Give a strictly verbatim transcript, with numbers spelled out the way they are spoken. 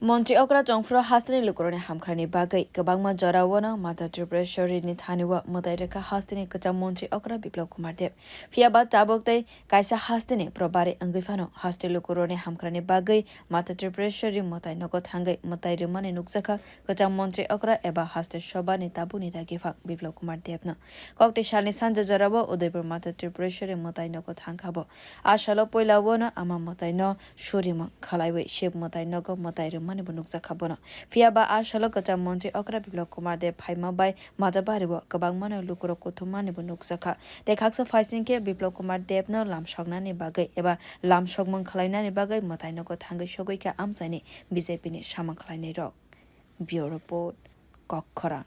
Montri okra chongphuru hasteni lukurokni hamkhrani bagwi kwbangma joraono Mata Tripureshwari ni thani o mwtai rwkha hasteni kwcham montri okra Biplab Kumar Deb. Phiya ba tabuk tei kaisa hasteni probari wngwi phano haste lukurokni hamkhrani bagwi Mata Tripureshwari mwtai nogo thangwi mwtai rwmani nukjakha kwcham montri okra eba haste sobha ni tabukni dagi phang Biplab Kumar Deb no. Kokti salni sanja jorao Udaipur Mata Tripureshwari mwtai nogo thangkha bo. A salo puila o no ama mwtai no surimung khlaiwi Shiv mwtai nogo mwtai rwmani bo nukjakha bono. Phiya ba a salo kwcham montri okra Biplab Kumar Deb phaima bai Majabari o kwbangma no lukurok kuthumani bo nukjakha. Tei khaksa phaising khe Biplab Kumar Deb no lamsoknani bagwi eba lamsokmung khlainani bagwi mwtai nogo thangwi sogwi kha amchaini B J P ni samung khlainai rok. Bureau Report, Kokkhorang.